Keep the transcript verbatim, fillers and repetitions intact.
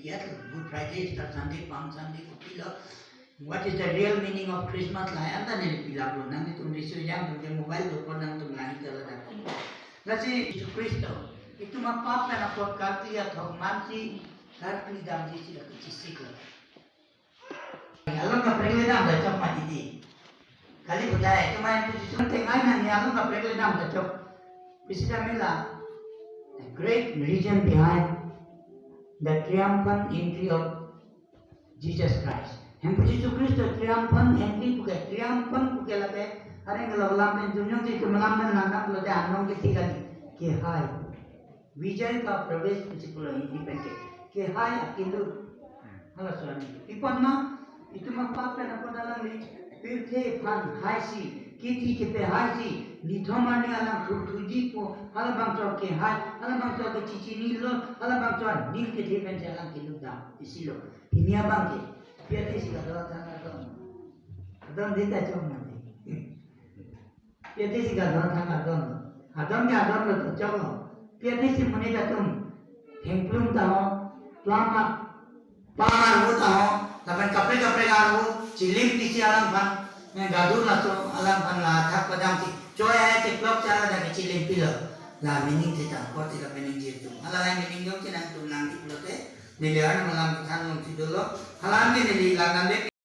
Yat Good Friday, Easter Sunday, Palm Sunday, kopilo. What is the real meaning of Christmas? Lahai anta neli pilaplo, nanglitum riso jang tum ke mobile dokok, nangtum langji ta ladak. Lasi Jisu Khristo, itum apap pen apot karkli athok mansi, karkli damji si lake chisiklo. Along kaprek le dam ta chok mati di. Kali budai, itum ahin puji sung tengai nang ni along kaprek le dam ta chok. Pisi ta mela. The great reason behind the triumphant entry of Jesus Christ. Hemphu Jisu Khristo triumphant entry puke, triumphant puke lake, areng lo lam pen jumjong si itum lam pen langdam pulote anong kethik kali. Kehai. Vijay ka pravesh pusi pulo Hindi pen ke. Kehai akilut. Hala suami. Pi apot ma, itum apap pen apot alangli pirthe aphan haisi, kithi kepe haisi, nithom arni alang thurthuji po, halabangso kehai, halabangso kechichinilo, halabangso aning kethe pensi alang kelutdam, isi lo. Pini abang ke, pi athe si kadon thang adon. Adon di ta chok mati. Pi athe si kadon thang adon. Adon ke adon lo to choklo. Pi athe si monit atum thengplung ta ho, plama, plama arvo ta ho, lapen kaprek kaprek arvo, chilim pisi alangphan, eh, gadur laso alangphan la thak padam si. Choi hai keplok cha la ke chilim pilo. La meaning si tangkot si la meaning ji tum. Hala hai meaning jongsi nangtum nangji pulote, neli arnam alam kethan longsi dolo. Hala anke neli langdam le